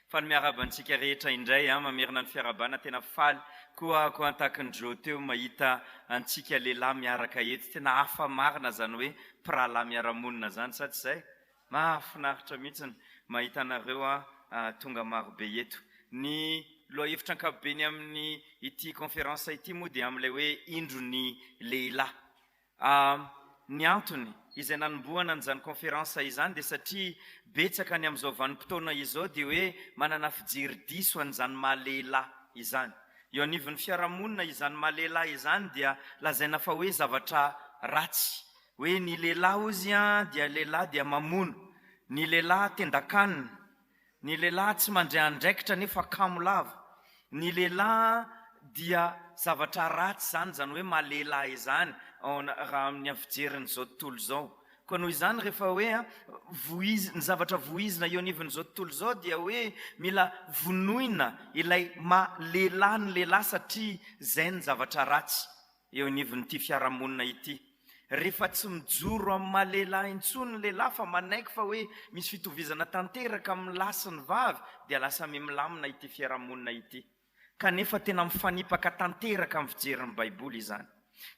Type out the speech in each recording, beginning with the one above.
Faly miarahaba antsika rehetra indray an, mamerina ny fiarahabana, tena faly koa aho koa antakin'i Joe teo mahita antsika lehilahy miaraka eto, tena hafa marina zany hoe mpirahalahy miara-monina zany sa tsy zay? Mahafinaritra mihitsy mahita anareo tonga marobe eto. Ny lohahevitra ankapobeny amin'ny ity conférence ity moa dia amin'ilay hoe indro ny lehilahy. Ny antony izay nanombohana an'izany conférence izany dia satria betsaka ny amin'izao vanim-potoana izao dia hoe manana fijery diso an'izany maha lehilahy izany. Eo anivon'ny fiarahamonina izany maha lehilahy izany dia lazaina fa hoe zavatra ratsy. Hoe ny lehilahy hozy dia lehilahy dia mamono, ny lehilahy tendan-kanina, ny lehilahy tsy mandray andraikitra nefa kamo lava, ny lehilahy dia zavatra ratsy izany, izany hoe maha lehilahy izany raha amin'ny fijerin'izao tontolo izao. Koa noho izany rehefa hoe voiz, ny zavatra voizina eo anivon'izao tontolo izao dia hoe mila vonoina ilay maha lehilahy ny lehilahy satria izay ny zavatra ratsy eo anivon'ity fiarahamonina ity. Rehefa tsy mijoro amin'ny maha lehilahy intsony ny lehilahy fa manaiky fa hoe misy fitovizana tanteraka amin'ny lahy sy ny vavy dia lasa mimilamina ity fiarahamonina ity. Kanefa tena mifanipaka tanteraka amin'ny fijerin'ny Baiboly izany.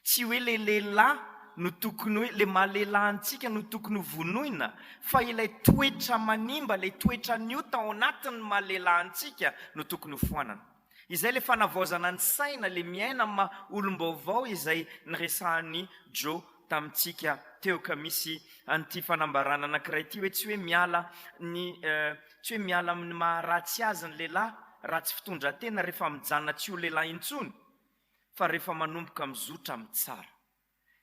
Tsy hoe ilay lehilahy no tokony hoe ilay maha lehilahy antsika no tokony ho vonoina fa ilay toetra manimba, ilay toetran'ny ota ao anatin'ny maha lehilahy antsika no tokony hofoanana. Izay ilay fanavaozana ny saina, ilay miaina amin'ny maha olom-baovao izay niresahan'i Joe tamintsika teo ka misy an'ity fanambarana anankiray ity hoe tsy hoe miala ny tsy hoe miala amin'ny maha ratsy azy ny lehilahy ratsy fitondran-tena rehefa mijanona tsy ho lehilahy intsony fa rehefa manomboka mizotra amin'ny tsara.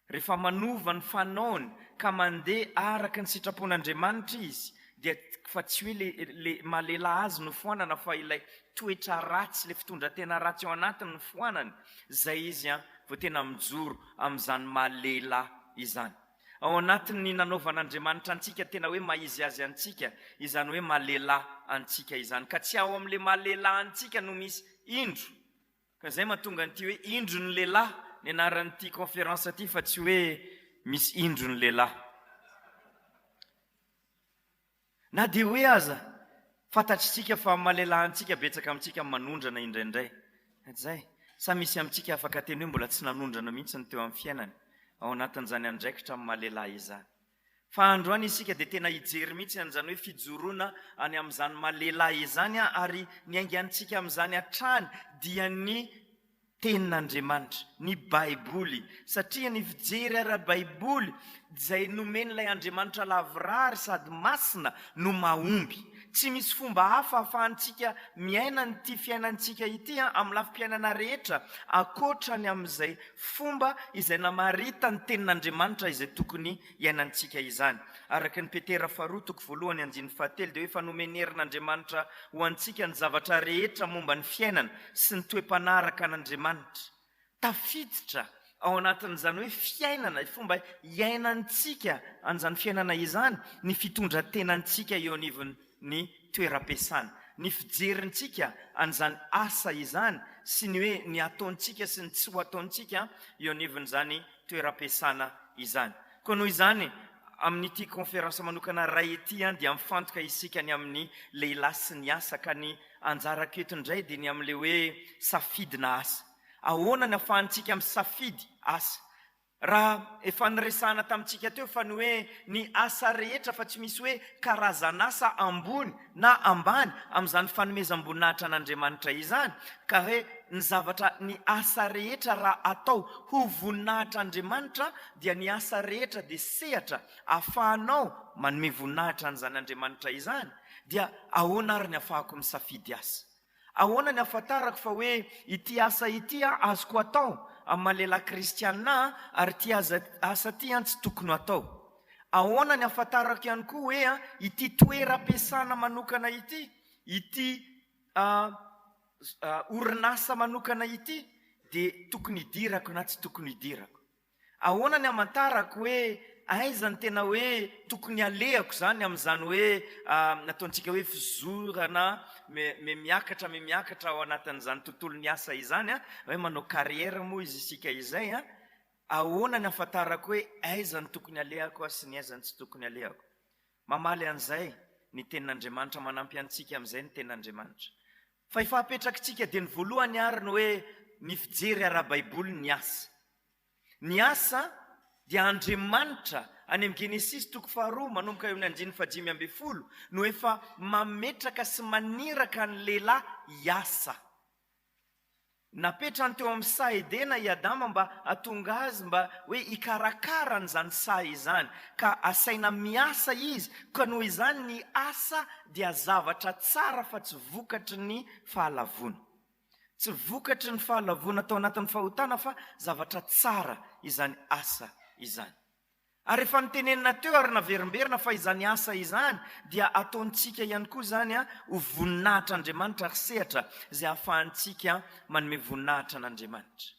Rehefa manova ny fanaony ka mandeha araka ny sitrapon'Andriamanitra izy dia fa tsy hoe le le maha lehilahy azy no foanana fa ilay toetra ratsy, ilay fitondran-tena ratsy ao anatiny no foanany, zay izy an vao tena mijoro amin'izany maha lehilahy izany. Ao anatin'ny nanaovan'Andriamanitra antsika tena hoe maha izy azy antsika izany hoe maha lehilahy antsika izany. Ka tsy ao amin'ilay maha lehilahy antsika no misy indro Ka zay mahatonga an'ity hoe indro ny lehilahy ny anaran'ity conférence ity fa tsy hoe misy indro ny lehilahy. Na dia hoe aza fantatr'isika fa maha lehilahy antsika betsaka amintsika manondrana indraindray. Zay. Sa misy amintsika afaka teny hoe mbola tsy nanondrana mihitsy ny teo amin'ny fiainany ao anatin'izany andraikitra amin'ny maha lehilahy izany. Fa androany isika dia tena hijery mihitsy an'izany hoe fijoroana any amin'izany maha lehilahy izany ary ny haingantsika amin'izany hatrany dia ny Tenin'Andriamanitra, ny Baiboly, satria ny fijery ara-baiboly izay nomen'ilay Andriamanitra lavorary sady masina no mahomby. Tsy misy fomba hafa ahafahantsika miaina an'ity fiainantsika ity amin'ny lafim-piainana rehetra ankoatra ny amin'izay fomba izay namaritan'ny Tenin'Andriamanitra izay tokony hiainantsika izany. Araka ny Petera faharoa toko voalohany andininy fahatelo dia hoe efa nomenerin'Andriamanitra ho antsika ny zavatra rehetra momba ny fiainana sy ny toe-panahy araka an'Andriamanitra. Tafiditra ao anatin'izany hoe fiainana, fomba iainantsika an'izany fiainana izany ny fitondran-tenantsika eo anivon'ny toeram-piasana, ny fijerintsika an'izany asa izany sy ny hoe ny ataontsika sy ny tsy ho ataontsika eo anivon'izany toeram-piasana izany. Koa noho izany, amin'ity conférence manokana iray ity dia mifantoka isika ny amin'ny lehilahy sy ny asa, ka ny anjarako eto indray dia ny amin'ilay hoe safidina asa. Ahoana ny afahantsika misafidy asa? Raha efa niresahana tamintsika teo fa ny hoe ny asa rehetra fa tsy misy hoe karazan'asa ambony na ambany amin'izany fanomezam-boninahitra an'Andriamanitra izany ka hoe ny zavatra ny asa rehetra raha atao ho voninahitr'Andriamanitra dia ny asa rehetra dia sehatra afahanao manome voninahitra an'izany Andriamanitra izany dia ahoana ary ny afahako misafidy asa? Ahoana ny ahafantarako fa hoe ity asa ity azoko atao amin'ny maha lehilahy kristianina ahy ary ity asa ity tsy tokony hatao? Ahoana ny ahafantarako ihany koa hoe ity toeram-piasana manokana ity, ity orinasa manokana ity dia tokony hidirako na tsy tokony hidirako? Ahoana ny hamantarako hoe aiza ny tena hoe tokony alehako izany amin'izany hoe ataontsika hoe fizorana me miakatra me miakatra ao anatin'izany tontolon'ny asa izany an, hoe manao carrière moa izy isika izay an, ahoana ny hafantarako hoe aiza ny tokony alehako sy ny aiza ny tsy tokony alehako? Mamaly an'izay. ny tenin'Andriamanitra, manampy antsika amin'izay ny tenin'Andriamanitra. Fa efa apetrakitsika dia ny voalohany ary ny hoe ny fijery ara-baiboly ny asa. Ny asa dia Andriamanitra any amin'ny Genesisy toko faharoa manomboka eo amin'ny andininy fahadimy ambin'ny folo no efa mametraka sy maniraka ny lehilahy hiasa. Napetrany teo amin'ny saha Edena i Adama mba hahatonga azy mba hoe hikarakara an'izany saha izany. Ka asaina miasa izy, ka noho izany ny asa dia zavatra tsara fa tsy vokatry ny fahalavoana. Tsy vokatry ny fahalavoana tao anatin'ny fahotana fa zavatra tsara izany asa izany. Ary efa notenenina teo ary naverimberina fa izany asa izany dia ataontsika ihany koa izany ho voninahitr'Andriamanitra ary sehatra izay ahafahantsika manome voninahitra an'Andriamanitra.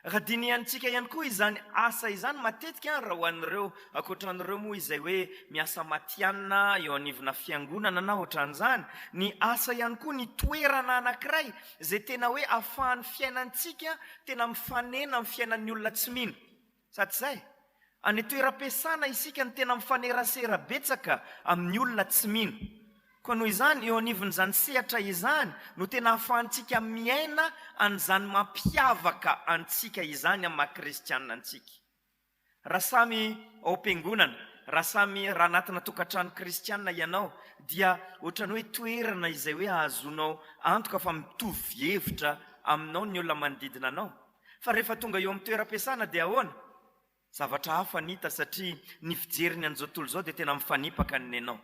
Raha dinihantsika ihany koa izany asa izany matetika raha ho an'ireo ankoatran'ireo moa izay hoe miasa matihanina eo anivona fiangonana na ohatran'izany, ny asa ihany koa ny toerana anankiray izay tena hoe ahafahan'ny fiainantsika tena mifanena amin'ny fiainan'ny olona tsy mino. Sa tsy izay? Any an-toeram-piasana isika no tena mifanerasera betsaka amin'ny olona tsy mino. Koa noho izany, eo anivon'izany sehatra izany no tena ahafahantsika miaina an'izany mampiavaka antsika izany amin'ny maha-kristianina antsika. Raha samy ao am-piangonana, raha samy raha anatina tokantrano kristianina ianao, dia ohatran'ny hoe toerana izay hoe ahazoanao antoka fa mitovy hevitra aminao ny olona manodidina anao. Fa rehefa tonga eo amin'ny toeram-piasana dia ahoana? Zavatra hafa ny hita satria ny fijeriny an'izao tontolo izao dia tena mifanipaka ny nenao.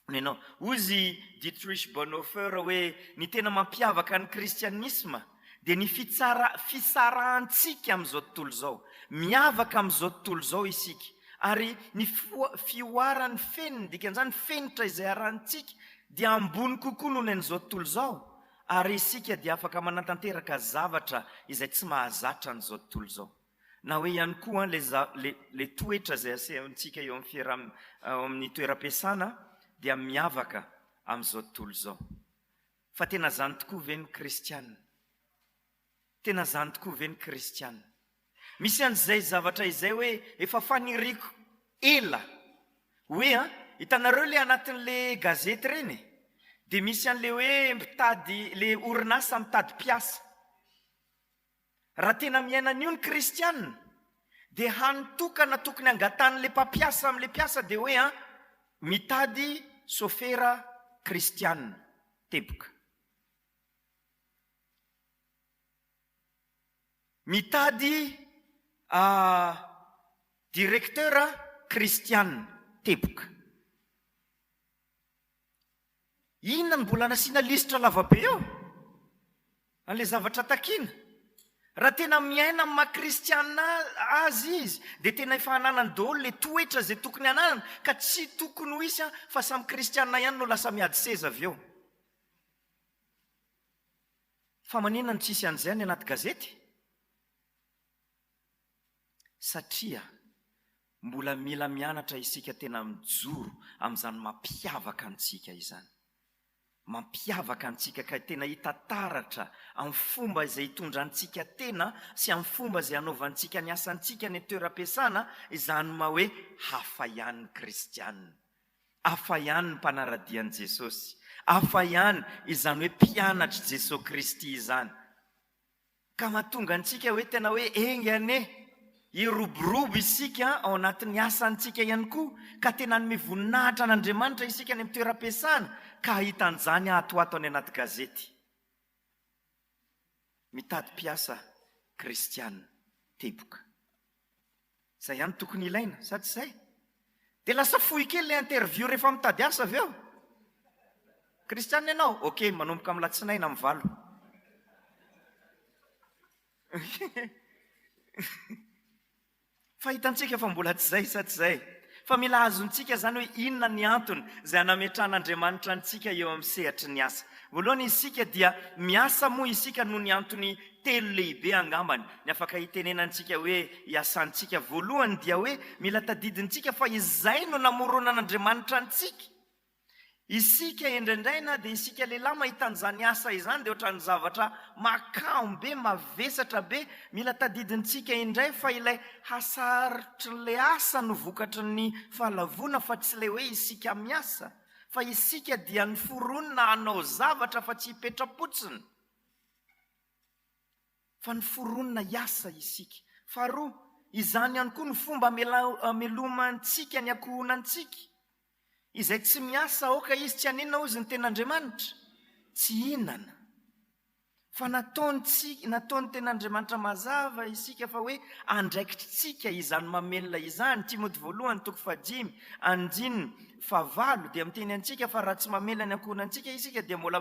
Nenao. Hozy i Dietrich Bonhoeffer hoe ny tena mampiavaka ny kristianisma dia ny fitsara fisarahantsika amin'izao tontolo izao. Miavaka amin'izao tontolo izao isika. Ary ny fihoaran'ny feniny, dikan'izany fenitra izay arahintsika dia ambony kokoa noho ny an'izao tontolo izao. Ary isika dia afaka manatanteraka zavatra izay tsy mahazatra an'izao tontolo izao. Na hoe ihany koa le le le toetra izay asehontsika eo amin'ny fiaraha ao amin'ny toeram-piasana dia miavaka amin'izao tontolo izao. Fa tena izany tokoa ve ny kristiana? Tena izany tokoa ve ny kristiana? Misy an'izay zavatra izay hoe efa faniriako ela hoe an, hitanareo le anatin'le gazety ireny e, dia misy an'le hoe mpitady, le orinasa mitady mpiasa. Raha tena miaina an'io ny kristiana dia hany tokana tokony angatahan'le mpampiasa amin'le mpiasa dia hoe an, mitady sôfera kristiana, teboka. Mitady directeur kristiana, teboka. Inona no mbola nasiana lisitra lavabe eo? An'ilay zavatra takiana. Raha tena miaina amin'ny maha kristiana azy izy dia tena efa ananany daholo ilay toetra izay tokony hananany ka tsy tokony ho hisy fa samy kristiana ihany no lasa miady seza avy eo. Fa maninona no tsisy an'izay any anaty gazety? Satria mbola mila mianatra isika tena mijoro amin'izany mampiavaka antsika izany. Mampiavaka antsika ka tena hita taratra amin'ny fomba izay hitondrantsika tena sy amin'ny fomba izay hanaovantsika ny asantsika any an-toeram-piasana izany maha hoe hafa ihany ny kristiana. Hafa ihany ny mpanara-dia an'i Jesosy. Hafa ihany izany hoe mpianatr'i Jesosy Kristy izany. Ka mahatonga antsika hoe tena hoe enga anie hiroborobo isika ao anatin'ny asantsika ihany koa, ka tena hanome voninahitra an'Andriamanitra isika any amin'ny toeram-piasana, ka hahita an'izany ato ho ato any anaty gazety. Mitady mpiasa kristiana teboka. Zay ihany tokony ilaina, sa tsy zay? Dia lasa fohy kely ilay interview rehefa mitady asa avy eo. Kristianina ianao? Ok, manomboka amin'ny latsinainy amin'ny valo. Fa hitantsika fa mbola tsy zay, sa tsy zay? Fa mila azontsika izany hoe inona ny antony izay anametrahan'Andriamanitra antsika eo amin'ny sehatry ny asa. Voalohany isika dia miasa moa isika noho ny antony telo lehibe angambany ny afaka hitenenantsika hoe iasantsika. Voalohany dia hoe mila tadidintsika fa izay no namoronan'Andriamanitra antsika. Isika indraindray na dia isika lehilahy mahita an'izany asa izany dia ohatran'ny zavatra makamo be, mavesatra be. Mila tadidintsika indray fa ilay hasarotr'ilay asa no vokatry ny fahalavoana fa tsy ilay hoe isika miasa. Fa isika dia noforonina hanao zavatra fa tsy hipetra-potsiny. Fa noforonina hiasa isika. Faharoa, izany ihany koa no fomba amelomantsika ny ankohonantsika. Izay tsy miasa aoka izy tsy haninona hozy ny tenin'Andriamanitra? Tsy hihinana. Fa nataony tsy, nataon'ny tenin'Andriamanitra mazava isika fa hoe andraikitritsika izany mamelona izany. Timoty voalohany toko fahadimy andininy fahavalo dia miteny antsika fa raha tsy mamelona ny ankohonantsika isika dia mbola,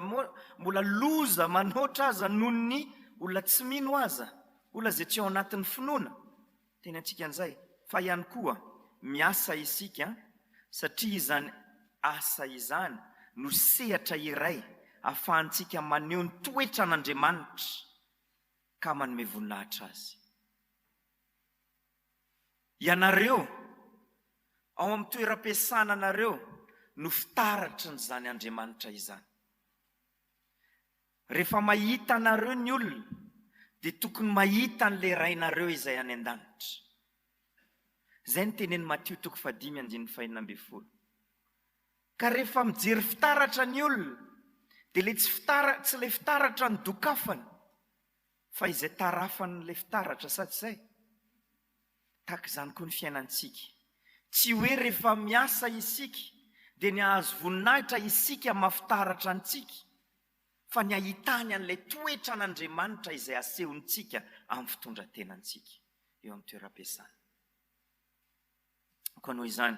mbola loza manoatra aza noho ny olona tsy mino aza, olona izay tsy ao anatin'ny finoana. Teny antsika an'izay, fa ihany koa miasa isika satria izany asa izany no sehatra iray ahafahantsika maneho ny toetran'Andriamanitra ka manome voninahitra Azy. Ianareo, ao amin'ny toeram-piasana anareo no fitaratry ny izany Andriamanitra izany. Rehefa mahita anareo ny olona dia tokony mahita an'ilay Rainareo izay any an-danitra. Izay no tenenin'i Matio toko fahadimy andininy fahenina ambin'ny folo. Ka rehefa mijery fitaratra ny olona dia ilay tsy fitara, tsy ilay fitaratra no dokafany fa izay tarafan'ilay fitaratra, sa tsy izay? Tahaka izany koa ny fiainantsika. Tsy hoe rehefa miasa isika dia ny hahazo voninahitra isika maha fitaratra antsika, fa ny hahitany an'ilay toetran'Andriamanitra izay asehontsika amin'ny fitondran-tenantsika eo amin'ny toeram-piasana. Koa noho izany,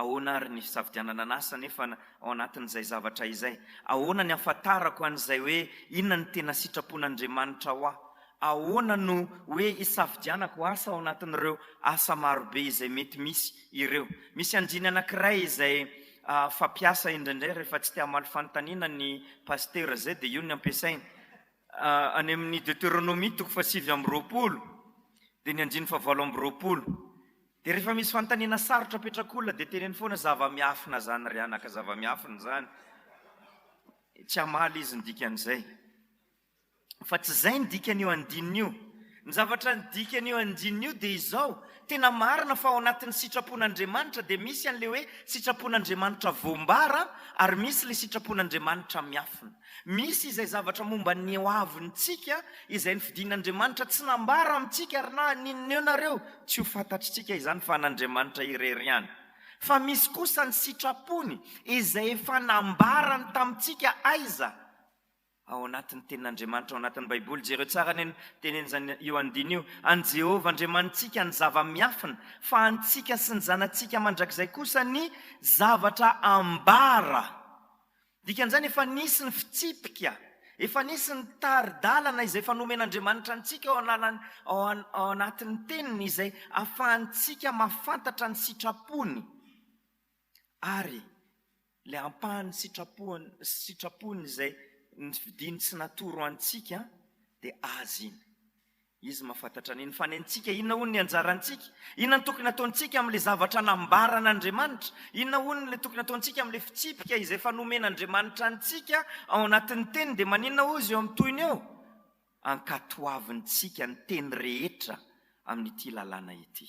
ahoana àry ny fisafidianana an'asa nefa ao anatin'izay zavatra izay? Ahoana ny hahafantarako an'izay hoe inona no tena sitrapon'Andriamanitra ho ahy? Ahoana no hoe hisafidianako asa ao anatin'ireo asa marobe izay mety misy ireo? Misy andiny anankiray izay fampiasa indraindray rehefa tsy te hamaly fanontaniana ny pasitera izay dia io no ampiasainy. Any amin'ny Deuteronomia toko faha-29 dia ny andininy faha-28. Dia rehefa misy fanontaniana sarotra apetrak'olona dia teneno foana zava-miafina izany ry anaka, zava-miafina izany. Tsy hamaly izy ny dikan'izay. Fa tsy izay ny dikan'io andininy io. Ny zavatra ny dikan'io andininy io dia izao, tena marina fa ao anatin'ny sitrapon'Andriamanitra dia misy an'ilay hoe sitrapon'Andriamanitra voambara ary misy ilay sitrapon'Andriamanitra miafina. Misy izay zavatra momba ny ho avintsika izay nofidin'Andriamanitra tsy nambara amintsika ary na haninona eo nareo tsy ho fantatritsika izany fa an'Andriamanitra irery ihany. Fa misy kosa ny sitrapony izay efa nambarany tamintsika aiza? Ao anatin'ny Tenin'Andriamanitra, ao anatin'ny Baiboly. Jereo tsara anie ny tenin'izany io andininy io, An'i Jehovah Andriamanitsika ny zava-miafina, fa antsika sy ny zanatsika mandrakizay kosa ny zavatra ambara. Dikan'izany efa nisy ny fitsipika, efa nisy ny tari-dalana izay efa nomen'Andriamanitra antsika ao analan, ao ao anatin'ny Teniny izay ahafahantsika mahafantatra ny sitrapony ary ilay ampahan'ny sitrapoany, sitrapony izay nofidiny tsy natoro antsika dia Azy iny. Izy mahafantatra an'iny. Fa ny antsika, inona hono ny anjarantsika? Inona no tokony hataontsika amin'ilay zavatra nambaran'Andriamanitra? Inona hono ilay tokony hataontsika amin'ilay fitsipika izay efa nomen'Andriamanitra antsika ao anatin'ny Teniny? Dia maninona hozy eo amin'ny tohiny eo? Ankatoavintsika ny teny rehetra amin'ity lalàna ity.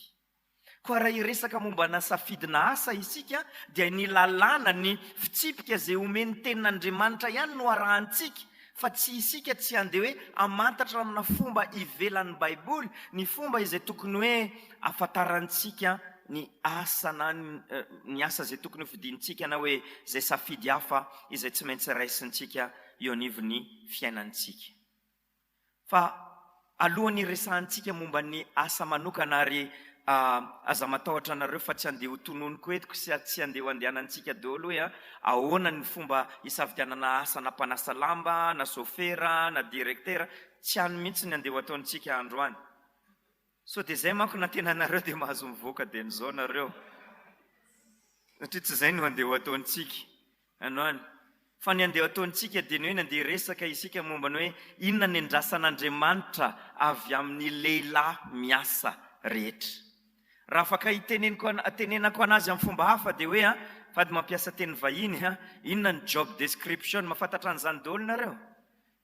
Koa raha hiresaka momba ana safidina asa isika dia ny lalàna, ny fitsipika izay omen'ny Tenin'Andriamanitra ihany no arahantsika fa tsy isika tsy handeha hoe hamantatra amina fomba ivelan'ny Baiboly ny fomba izay tokony hoe ahafantarantsika ny asa na ny asa izay tokony hofidintsika na hoe izay safidy hafa izay tsy maintsy raisintsika eo anivon'ny fiainantsika. Fa alohan'ny hiresahantsika momba ny asa manokana ary aza matahotra anareo fa tsy andeha ho tononiko eto sy tsy andeha ho andehanantsika daholo hoe ahoana ny fomba hisafidianana asa na mpanasa lamba na sôfera na direktera, tsy any mihitsy ny andeha ho ataontsika androany. Sao dia izay manko nantenanareo dia mahazo mivoaka dia an'izao nareo. Satria tsy izay no andeha ho ataontsika androany. Fa ny andeha ho ataontsika dia ny hoe nandeha hiresaka isika momba ny hoe inona ny andrasan'Andriamanitra avy amin'ny lehilahy miasa rehetra. Raha afaka hiteneniko tenenako anazy amin'ny fomba hafa dia hoe fady mampiasa teny vahiny, inona ny job description, mahafantatra an'izany daholo nareo?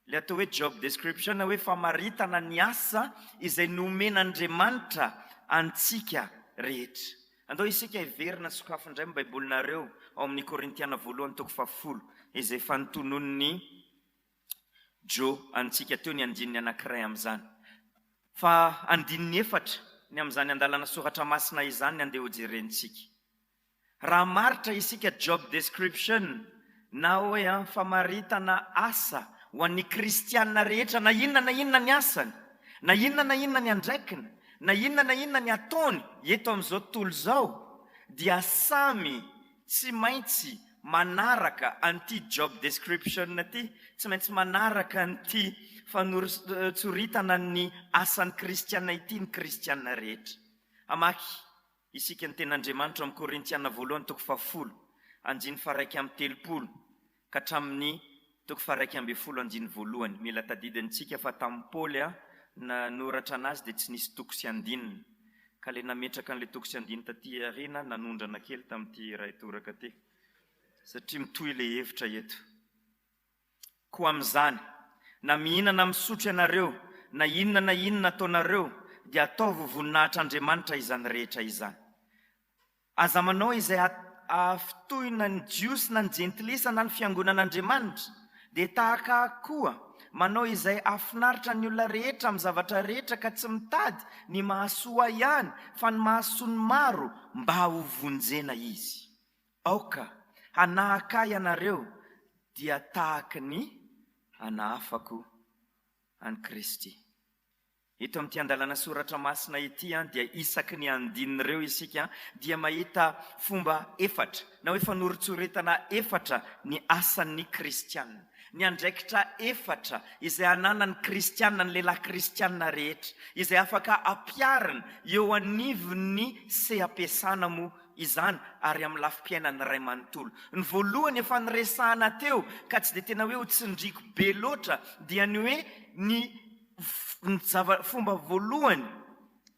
Ilay atao hoe job description hoe famaritana ny asa izay nomen'Andriamanitra antsika rehetra. Andao isika hiverina sokafy indray ny Baibolinareo ao amin'ny Korintiana voalohany toko fahafolo, izay efa notononin'i Joe antsika teo ny andininy anankiray amin'izany. Fa andininy efatra ny amin'izany andalana soratra masina izany ny andeha hojerentsika. Raha hamaritra isika job description na hoe famaritana asa ho an'ny kristiana rehetra na inona na inona ny asany, na inona na inona ny andraikiny, na inona na inona ny ataony eto amin'izao tontolo izao dia samy tsy maintsy manaraka an'ity job description ity, tsy maintsy manaraka an'ity fanoritsoritana ny asan'ny kristiana ity ny kristiana rehetra. Hamaky isika ny tenin'Andriamanitra ao amin'ny Korintiana voalohany toko fahafolo andininy faha-31 ka hatramin'ny toko faha-11 andininy voalohany. Mila tadidintsika fa tamin'i Paoly nanoratra anazy dia tsy nisy toko sy andininy. Ka ilay nametraka an'ilay toko sy andininy taty aoriana nanondrana kely tamin'ity iray toraka ity. Satria mitohy ilay hevitra eto. Koa amin'izany, na mihinana misotro ianareo, na inona na inona ataonareo, dia ataovy ho voninahitr'Andriamanitra izany rehetra izany. Aza manao izay hahafintohina ny Jiosy na ny Jentilisa na ny fiangonan'Andriamanitra, dia tahaka ahy koa, manao izay hahafinaritra ny olona rehetra amin'ny zavatra rehetra ka tsy mitady ny mahasoa ahy ihany fa ny mahasoa ny maro mba hovonjena izy. Aoka hanahaka ahy ianareo dia tahaka ny anahafako an'i Kristy. Eto amin'ity andalana soratra masina ity dia isaky ny andininy ireo isika dia mahita fomba efatra na hoe fanoritsoritana efatra ny asan'ny kristiana. Ny andraikitra efatra izay ananan'ny kristiana, ny lehilahy kristiana rehetra, izay afaka ampiharina eo anivon'ny seha-piasana moa izany ary amin'ny lafim-piainan'ny iray manontolo. Ny voalohany efa niresahana teo ka tsy dia tena hoe ho tsindriako be loatra dia ny hoe ny ny zava fomba voalohany,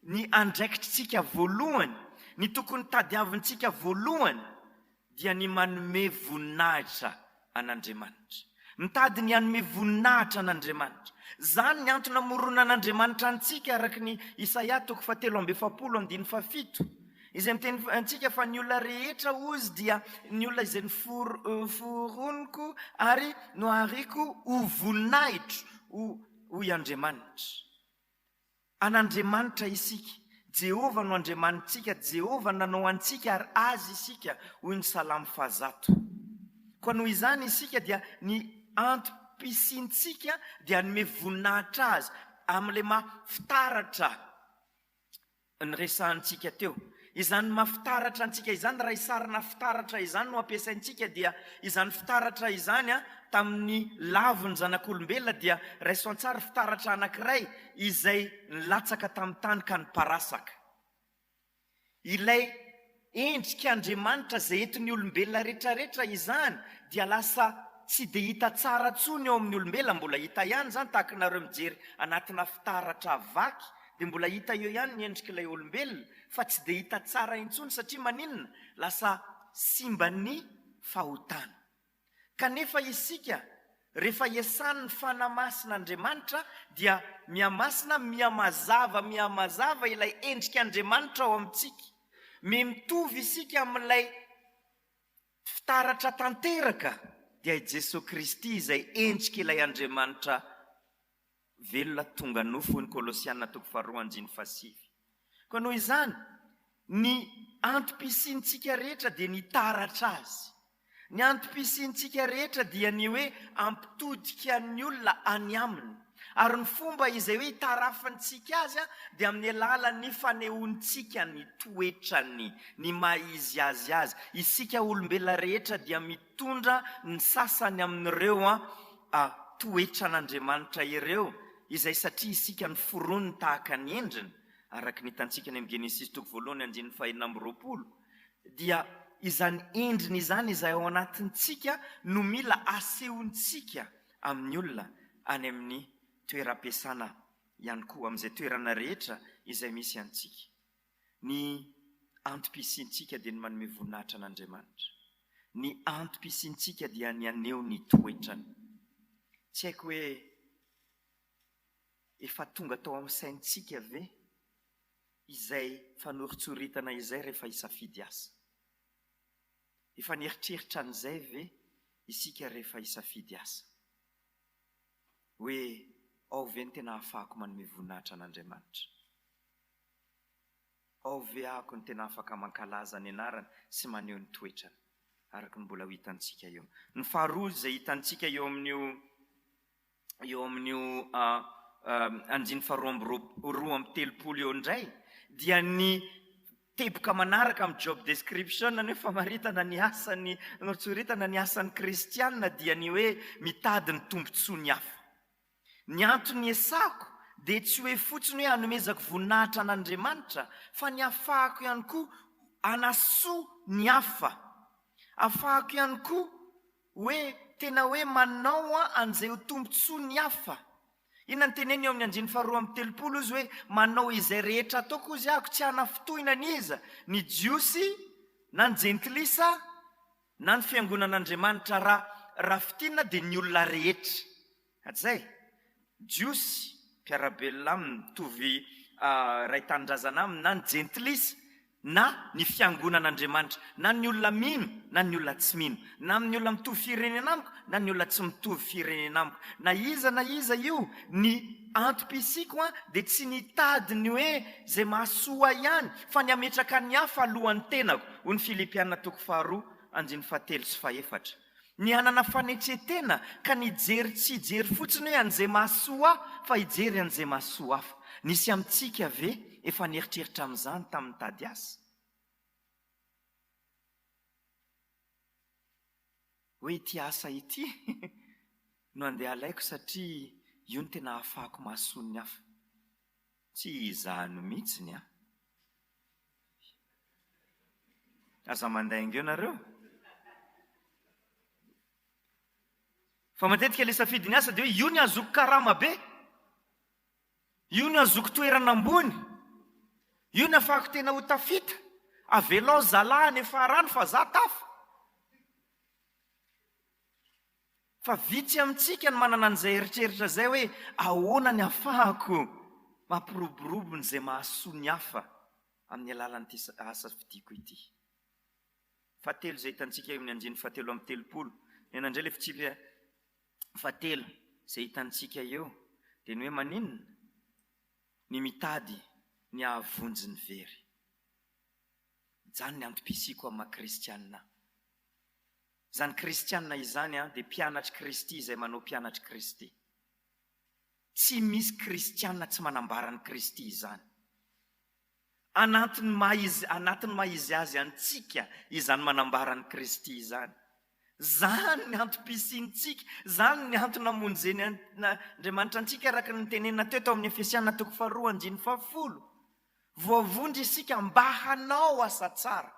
ny andraikitritsika voalohany, ny tokony tadiavintsika voalohany dia ny manome voninahitra an'Andriamanitra. Mitady ny hanome voninahitra an'Andriamanitra. Izany ny antony namoronan'Andriamanitra antsika araka ny Isaia toko fahatelo amby efapolo andininy fahafito, izay miteny antsika fa ny olona rehetra hozy dia ny olona izay noforoniko ary nohariko ho voninahitro, hoy Andriamanitra. An'Andriamanitra isika. Jehovah no Andriamanitsika, Jehovah nanao antsika ary Azy isika, hoy ny Salamo fahazato. Koa noho izany isika dia ny antom-pisiantsika dia hanome voninahitra Azy amin'ilay maha fitaratra niresahantsika teo. Izany maha fitaratra antsika izany, raha sarina fitaratra izany no ampiasaintsika dia izany fitaratra izany tamin'ny lavon'ny zanak'olombelona dia raiso an-tsary fitaratra anankiray izay nilatsaka tamin'ny tany ka niparasaka. Ilay endrik'Andriamanitra izay entin'ny olombelona rehetrarehetra izany dia lasa tsy dia hita tsara intsony eo amin'ny olombelona, mbola hita ihany izany tahaka nareo mijery anatina fitaratra vaky dia mbola hita eo ihany ny endrik'ilay olombelona fa tsy dia hita tsara intsony satria maninona? Lasa simban'ny fahotana. Kanefa isika rehefa iasan'ny Fanahy Masin'Andriamanitra dia mihamasina, mihamazava, mihamazava ilay endrik'Andriamanitra ao amintsika. Miha-mitovy isika amin'ilay fitaratra tanteraka dia i Jesoa Kristy izay endrik'ilay Andriamanitra velona tonga nofo hoy ny Kolosiana toko faharoa andininy fahasivy. Koa noho izany, ny antom-pisiantsika rehetra dia ny hitaratra Azy. Ny antom-pisiantsika rehetra dia ny hoe hampitodika ny olona any Aminy. Ary ny fomba izay hoe hitarafantsika Azy dia amin'ny alalan'ny fanehoantsika ny toetrany, ny maha izy Azy Azy. Isika olombelona rehetra dia mitondra ny sasany amin'ireo toetran'Andriamanitra ireo, izay satria isika noforoniny tahaka ny endriny, araka ny hitantsika any amin'ny Genesisy toko voalohany andininy fahenina amby roapolo, dia izany endriny izany izay ao anatintsika no mila asehontsika amin'ny olona any amin'ny toeram-piasana ihany koa, amin'izay toerana rehetra izay misy antsika. Ny antom-pisiantsika dia ny manome voninahitra an'Andriamanitra. Ny antom-pisiantsika dia ny haneho ny toetrany. Tsy haiko hoe efa tonga tao amin'ny saintsika ve? Izay fanoritsoritana izay rehefa hisafidy asa? Efa nieritreritra an'izay ve isika rehefa hisafidy asa? Hoe ao ve ny tena ahafahako manome voninahitra an'Andriamanitra? Ao ve ahako ny tena afaka mankalaza ny anarany sy maneho ny toetrany? Araka ny mbola ho hitantsika eo. Ny faharoa izay hitantsika eo amin'io eo amin'io andininy faharoa amby 32 eo indray dia ny teboka manaraka amin'ny job description ny hoe famaritana ny asan'ny notsoritana ny asan'ny kristiana dia ny hoe mitady ny tombontsoa ny hafa. Ny antony iasako dia tsy hoe fotsiny hoe hanomezako voninahitra an'Andriamanitra fa ny hahafahako ihany koa hanasoa ny hafa. Hahafahako ihany koa hoe tena hoe manao an'izay ho tombontsoa ny hafa. Inona no teneniny eo amin'ny andininy faharoa amby 30 izy hoe manao izay rehetra ataoko hozy ahako tsy hanafintohina an'iza, ny Jiosy na ny Jentilisa na ny fiangonan'Andriamanitra raha raha fintinina dia ny olona rehetra. Hatrizay, Jiosy, mpiara-belona aminy, mitovy iray tanindrazana aminy, na ny Jentilisa, na ny fiangonan'Andriamanitra, na ny olona mino, na ny olona tsy mino, na amin'ny olona mitovy firenena amiko, na ny olona tsy mitovy firenena amiko, na iza na iza io, ny antom-pisiako dia tsy ny hitady ny hoe izay mahasoa ahy ihany, fa ny hametraka ny hafa alohan'ny tenako, hoy ny Filipiana toko faharoa andininy fahatelo sy fahefatra. Ny hanana fanetren-tena ka ny hijery tsy hijery fotsiny hoe an'izay mahasoa ahy fa hijery an'izay mahasoa hafa. Nisy amintsika ve efa nieritreritra amin'izany tamin'ny nitady asa? Hoe ity asa ity no andeha alaiko satria io no tena ahafahako mahasoa ny hafa. Tsy izany mihitsiny an! Aza mandainga eo nareo. Fa matetika le safidy ny asa dia hoe io ny azoko karama be, io ny azoko toerana ambony, io ny afahako tena ho tafita, avelao zalahy any afara any fa za tafa. Fa vitsy amintsika no manana an'izay eritreritra izay hoe ahoana ny afahako mampiroborobo ny izay mahasoa ny hafa amin'ny alalan'ity asa fidiko ity. Fahatelo izay hitantsika eo amin'ny andininy fahatelo amby 30. Inona indray ilay fitsipika fahatelo izay hitantsika eo? Dia ny hoe maninona? Ny mitady ny hahavonjy ny very. Izany ny antom-pisiako amin'ny maha kristianina ahy. Izany kristiana izany dia mpianatr'i Kristy izay manao mpianatr'i Kristy. Tsy misy kristiana tsy manambara an'i Kristy izany. Anatin'ny maha izy, anatin'ny maha izy azy antsika izany manambara an'i Kristy izany. Izany ny antom-pisiantsika, izany ny antony namonjeny Andriamanitra antsika araka ny notenenina teo tao amin'ny Efesiana toko faharoa andininy fahafolo. Voavonjy isika mba hanao asa tsara.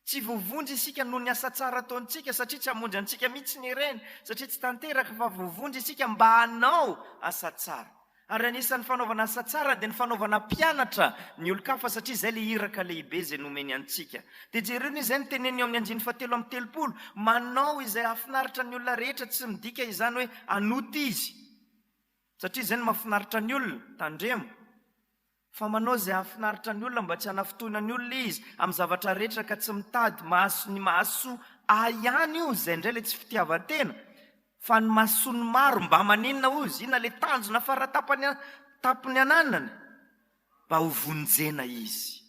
Tsy voavonjy isika noho ny asa tsara ataontsika, satria tsy hamonjy antsika mihitsy ny ireny, satria tsy tanteraka, fa voavonjy isika mba hanao asa tsara. Ary anisan'ny fanaovana asa tsara dia ny fanaovana mpianatra ny olon-kafa, satria izay ilay iraka lehibe izay nomeny antsika. Dia jereo anie izay no teneniny eo amin'ny andininy fahatelo amby 30, manao izay hahafinaritra ny olona rehetra, tsy midika izany hoe hanota izy, satria izay no mahafinaritra ny olona, tandremo. Fa manao izay hahafinaritra ny olona mba tsy hanafintohina ny olona izy amin'ny zavatra rehetra ka tsy mitady mahaso ny mahasoa ahy ihany io izay indray ilay tsy fitiavan-tena fa ny mahasoa ny maro mba maninona ozy inona ilay tanjona faratapany tampony ananany mba ho vonjena izy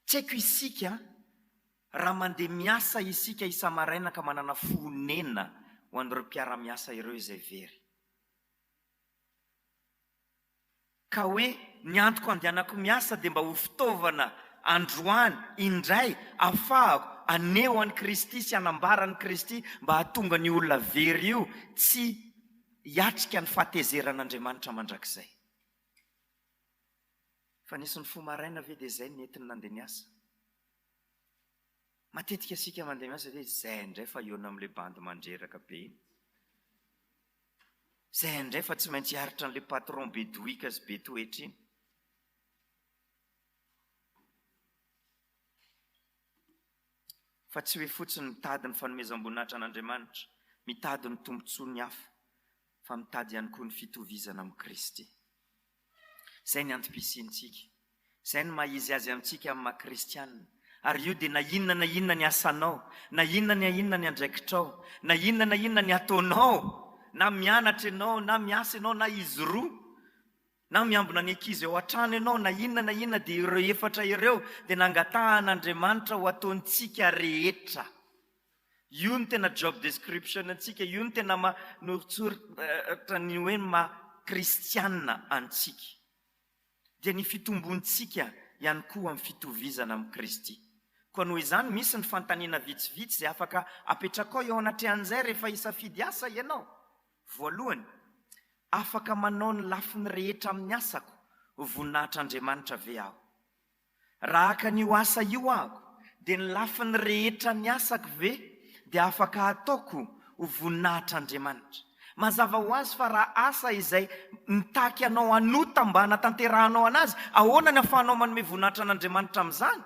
tsy haiko isika raha mandeha miasa isika isa-maraina ka manana fo honena ho an'ireo mpiara-miasa ireo izay very Ka hoe ny antoko andehanako miasa dia mba ho fitaovana androany indray afahako haneho an'i Kristy sy hanambara an'i Kristy mba hahatonga an'io olona very io tsy hiatrika ny fahatezeran'Andriamanitra mandrakizay. Fa nisy nifoha maraina ve dia izay nentiny nandeha niasa? Matetika isika mandeha miasa dia izay indray fa hihaona amin'ilay bandy mandreraka be iny. Zay indray fa tsy maintsy hiaritra an'ilay patron be dohika sy be toetra iny. Fa tsy hoe fotsiny mitady ny fanomezam-boninahitra an'Andriamanitra, mitady ny tombontsoan'ny hafa, fa mitady ihany koa ny fitovizana amin'i Kristy. Izay ny antom-pisiantsika. Izay no maha izy azy amintsika amin'ny maha kristiana. Ary io dia na inona na inona ny asanao, na inona na inona ny andraikitrao, na inona na inona ny ataonao, na mianatra ianao, na miasa ianao, na izy roa, na miambina ny ankizy ao an-trano ianao, na inona na inona dia ireo efatra ireo dia nangatahan'Andriamanitra ho ataontsika rehetra. Io no tena job description antsika, io no tena manoritsoritra ny hoe maha kristiana antsika. Dia ny fitombontsika ihany koa amin'ny fitovizana amin'i Kristy. Koa noho izany, misy ny fanontaniana vitsivitsy izay afaka apetrakao eo anatrehan'izay rehefa hisafidy asa ianao. Voalohany, afaka manao ny lafiny rehetra amin'ny asako ho voninahitr'Andriamanitra ve aho? Raha haka an'io asa io aho, dia ny lafiny rehetra ny asako ve dia afaka ataoko ho voninahitr'Andriamanitra? Mazava ho azy fa raha asa izay mitaky anao hanota mba hanatanterahanao anazy, ahoana ny ahafahanao manome voninahitra an'Andriamanitra amin'izany?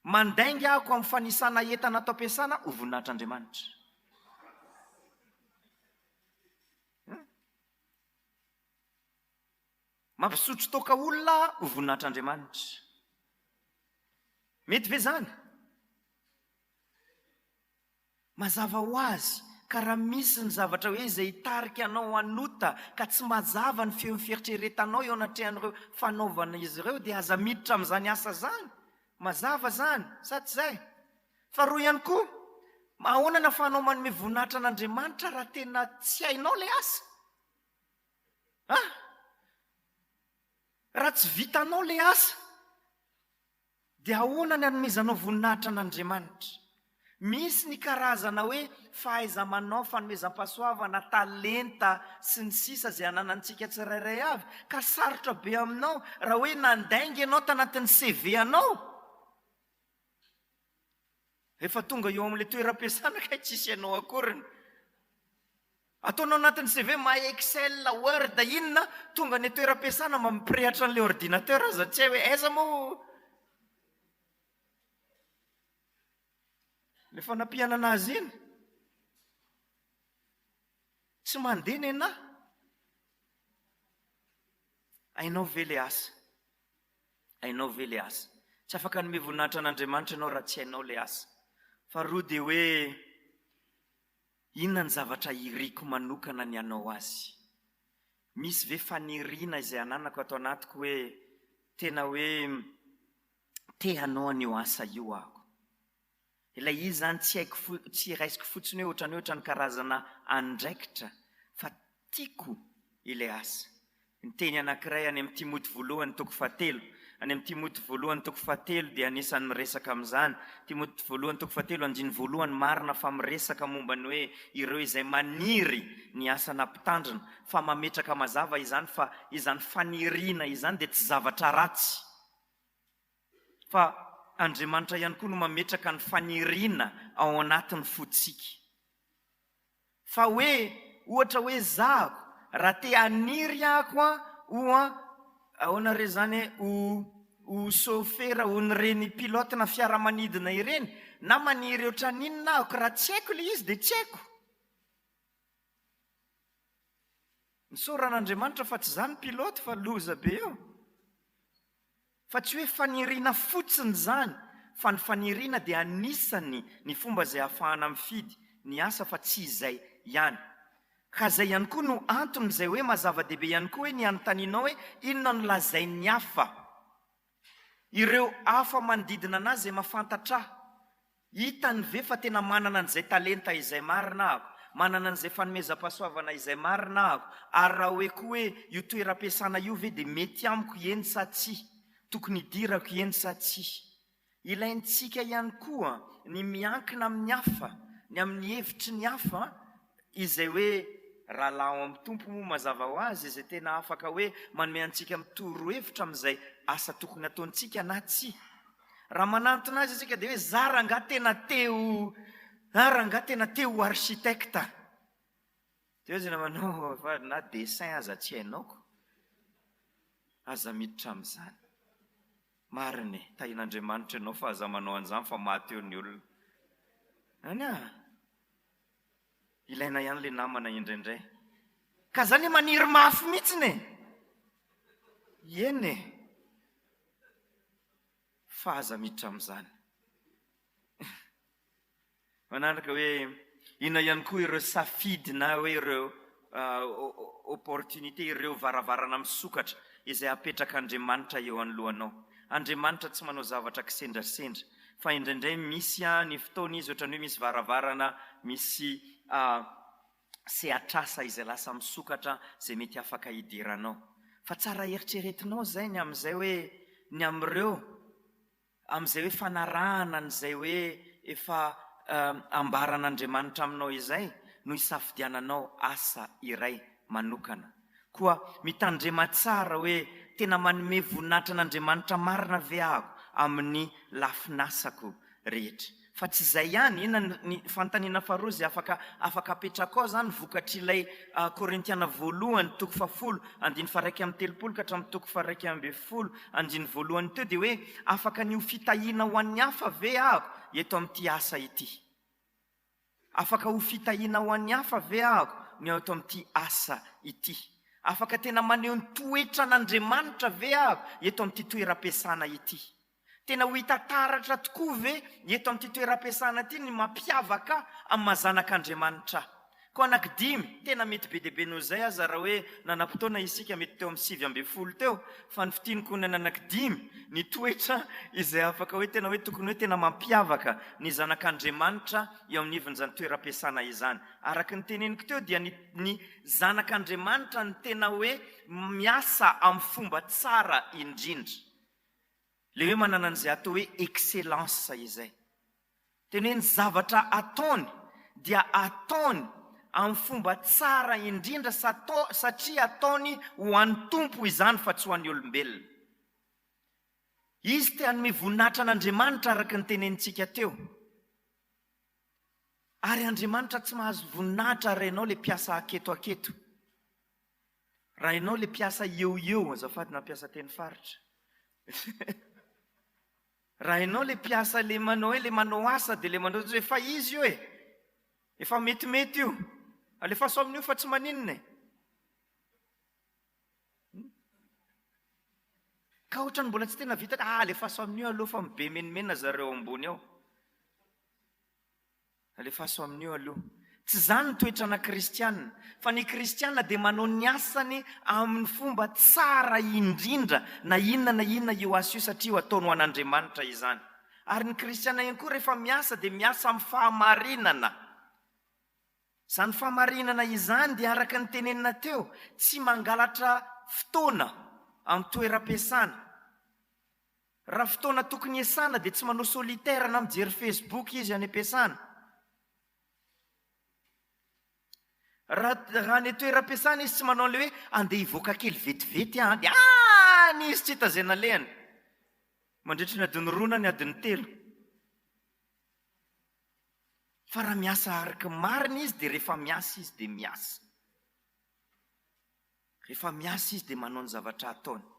Mandainga aho amin'ny fanisana entana ato am-piasana ho voninahitr'Andriamanitra. Mampisotro toaka olona ho voninahitr'Andriamanitra. Mety ve izany? Mazava ho azy ka raha misy ny zavatra hoe izay hitarika anao hanota ka tsy mazava ny feon'ny fieritreretanao eo anatrehan'ireo fanaovana izy ireo dia aza miditra amin'izany asa izany. Mazava izany, sa tsy izay? Faharoa ihany koa, ahoana no ahafahanao manome voninahitra an'Andriamanitra raha tena tsy hainao ilay asa? Ah! Raha tsy vitanao ilay asa, dia ahoana ny hanomezanao voninahitra an'Andriamanitra? Misy ny karazana hoe fahaiza-manao, fanomezam-pahasoavana, talenta, sy ny sisa izay ananantsika tsirairay avy, ka sarotra be aminao raha hoe nandainga ianao tanatin'ny CV anao. Rehefa tonga eo amin'ilay toeram-piasana kay tsisy hainao akoriny. Ataonao anatin'ny CV mahay Excel, Word, inona, tonga any an-toeram-piasana mba miprehatra an'ilay ordinateur aza tsy hay hoe aiza moa ilay fanampiana anazy iny. Tsy mandeha nenah. Hainao ve ilay asa? Hainao ve ilay asa? Tsy afaka hanome voninahitra an'Andriamanitra ianao raha tsy hainao ilay asa. Faharoa dia hoe inona ny zavatra iriko manokana ny hanao azy? Misy ve faniriana izay ananako ato anatiko hoe tena hoe te hanao an'io asa io aho? Ilay izy izany tsy haiko fo, tsy raisiko fotsiny hoe ohatran'ny hoe ohatran'ny karazana andraikitra fa tiako ilay asa. Ny teny anankiray any amin'ny Timoty voalohany toko fahatelo. Any amin'ny Timoty voalohany toko fahatelo dia anisan'ny miresaka amin'izany. Timoty voalohany toko fahatelo andininy voalohany marina fa miresaka momba ny hoe ireo izay maniry ny asana mpitandrina fa mametraka mazava izany fa izany faniriana izany dia tsy zavatra ratsy. Fa Andriamanitra ihany koa no mametraka ny faniriana ao anatin'ny fontsika. Fa hoe, ohatra hoe zahako, raha te haniry ako an, ho an, ahoana re zany e, ho, ho sôfera, ho n'ireny pilote na fiaramanidina ireny, na maniry ohatran'inona ahako, raha tsy haiko ilay izy dia tsy haiko. Misaora an'Andriamanitra fa tsy za ny pilote fa loza be eo. Fa tsy hoe faniriana fotsiny izany fa ny faniriana dia anisany ny fomba izay ahafahana mifidy ny asa fa tsy izay ihany. Ka izay ihany koa no antony izay hoe maha zava-dehibe ihany koa hoe ny hanontanianao hoe inona no lazain'ny hafa? Ireo hafa manodidina an'ahy izay mahafantatra ahy. Hitany ve fa tena manana an'izay talenta izay marina aho? Manana an'izay fanomezam-pahasoavana izay marina aho? Ary raha hoe koa hoe io toeram-piasana io ve dia mety amiko eny sa tsia? Tokony hidirako eny sa tsia? Ilaintsika ihany koa ny miankina amin'ny hafa, ny amin'ny hevitry ny hafa, izay hoe rahalahy ao amin'ny Tompo moa mazava ho azy, izay tena afaka hoe manome antsika torohevitra amin'izay asa tokony hataontsika na tsia. Raha manantona azy isika dia hoe za rangahy tena te ho ah rangahy tena te ho architecte. Dia hoy izy namanao fa na dessin aza tsy hainao ko. Aza miditra amin'izany. Marina e, tahian'Andriamanitra ianao fa aza manao an'izany fa maty eo ny olona. Any ah. Ilaina ihany le namana indraindray. Ka zany maniry mafy mihitsiny e. Eny e. Fa aza miditra amin'izany. Manaraka hoe inona ihany koa ireo safidy na hoe ireo opportunité, ireo varavarana misokatra izay apetrak'Andriamanitra eo anoloanao. Andriamanitra tsy manao zavatra kisendrasendra fa indraindray misy ny fotoana izy ohatran'ny hoe misy varavarana, misy sehatr'asa izay lasa misokatra izay mety afaka hidiranao. Fa tsara eritreretinao izay ny amin'izay hoe ny amin'ireo amin'izay hoe fanarahana an'izay hoe efa ambaran'Andriamanitra aminao izay no hisafidiananao asa iray manokana. Koa mitandrema tsara hoe tena manome voninahitra an'Andriamanitra marina ve aho amin'ny lafin'asako rehetra. Fa tsy izay ihany, inona ny fanontaniana faharoa izay afaka afaka apetrakao izany vokatr'ilay Korintiana voalohany toko fahafolo andininy faha-31 ka hatramin'ny toko faha-11 andininy voalohany teo dia hoe afaka ny ho fitahiana ho an'ny hafa ve aho eto amin'ity asa ity? Afaka ho fitahiana ho an'ny hafa ve aho ny eto amin'ity asa ity? Afaka tena maneho ny toetran'Andriamanitra ve aho eto amin'ity toeram-piasana ity? Tena ho hita taratra tokoa ve eto amin'ity toeram-piasana ity ny mampiavaka ahy amin'ny maha zanak'Andriamanitra ahy? Koa anankidimy, tena mety be dia be noho izay aza raha hoe nanam-potoana isika mety teo amin'ny 19 teo, fa ny fitiniko ny anankidimy, ny toetra izay afaka hoe tena hoe tokony hoe tena mampiavaka ny zanak'Andriamanitra eo anivon'izany toeram-piasana izany. Araka ny teneniko teo dia ny ny zanak'Andriamanitra no tena hoe miasa amin'ny fomba tsara indrindra. Ilay hoe manana an'izay atao hoe excellence izay. Tena hoe ny zavatra ataony dia ataony amin'ny fomba tsara indrindra satria ataony ho an'ny Tompo izany fa tsy ho an'ny olombelona. Izy te hanome voninahitra an'Andriamanitra araka ny tenenintsika teo. Ary Andriamanitra tsy mahazo voninahitra raha ianao ilay mpiasa aketo aketo. Raha ianao ilay mpiasa eo eo, azafady nampiasa teny faritra. Raha ianao ilay mpiasa ilay manao hoe ilay manao asa dia ilay manao hoe efa izy io e! Efa metimety io. Alefaso amin'io fa tsy maninona e! Ka ohatran'ny mbola tsy tena vita, ah alefaso amin'io aloha fa be menimena zareo ambony ao. Alefaso amin'io aloha. Tsy izany ny toetrana kristiana, fa ny kristiana dia manao ny asany amin'ny fomba tsara indrindra na inona na inona io asa io satria io ataony ho an'Andriamanitra izany. Ary ny kristiana ihany koa rehefa miasa dia miasa amin'ny fahamarinana. Izany fahamarinana izany dia araka ny tenenina teo, tsy mangalatra fotoana amin'ny toeram-piasana. Raha fotoana tokony hiasana dia tsy manao solitaire na mijery facebook izy any am-piasana. Raha raha any an-toeram-piasana izy tsy manao an'ilay hoe andeha hivoaka kely vetivety aho an, dia any izy tsy hita izay nalehany. Mandritry ny adiny roa na ny adiny telo. Fa raha miasa araka ny marina izy dia rehefa miasa izy dia miasa. Rehefa miasa izy dia manao ny zavatra ataony.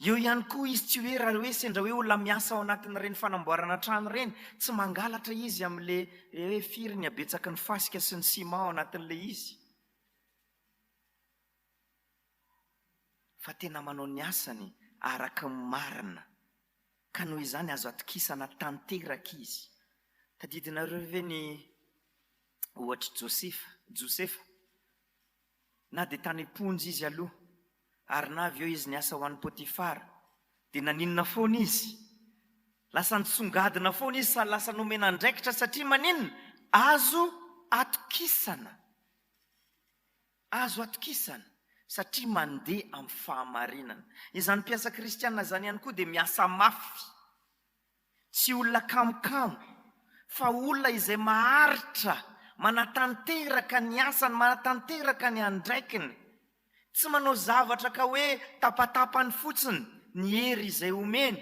Eo ihany koa izy tsy hoe raha hoe sendra hoe olona miasa ao anatin'ireny fanamboarana trano ireny, tsy mangalatra izy amin'le hoe firy ny habetsaky ny fasika sy ny ciment ao anatin'ilay izy. Fa tena manao ny asany araka ny marina. Ka noho izany azo atokisana tanteraka izy. Tadidinareo ve ny ohatr'i Josefa? Josefa? Na dia tany am-ponja izy aloha, ary na avy eo izy niasa ho an'i Potifara, dia naninona foana izy? Lasa nisongadina foana izy sady lasa nomena andraikitra satria maninona? Azo atokisana. Azo atokisana satria mandeha amin'ny fahamarinana. Izany mpiasa kristiana izany ihany koa dia miasa mafy. Tsy olona kamokamo, fa olona izay maharitra, manatanteraka ny asany, manatanteraka ny andraikiny. Tsy manao zavatra ka hoe tapatapany fotsiny ny hery izay omeny.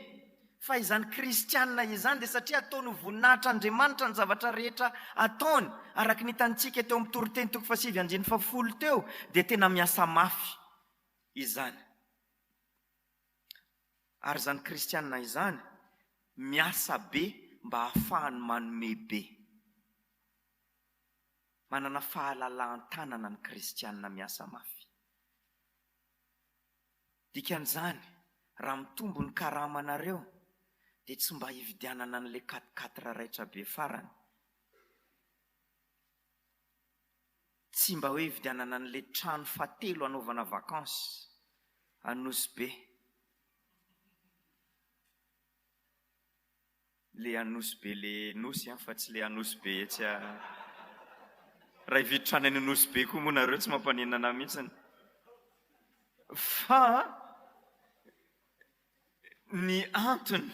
Fa izany kristiana izany dia satria ataony ho voninahitr'Andriamanitra ny zavatra rehetra ataony, araka ny hitantsika teo amin'ny toriteny toko fahasivy andininy fahafolo teo, dia tena miasa mafy izany. Ary izany kristiana izany miasa be mba hahafahany manome be. Manana fahalalahan-tanana ny kristiana miasa mafy. Dikan'izany, raha mitombo ny karamanareo, Dia tsy mba hividianana an'ilay quatre quatre raitra be farany. Tsy mba hoe hividianana an'ilay trano fahatelo hanaovana vacances any Nosy Be. Le Anosy be le nosy an, fa tsy le Anosy be etsy a. Raha hividy trano any Anosy be koa moa nareo tsy mampaninona anah mihitsiny. Fa ny antony,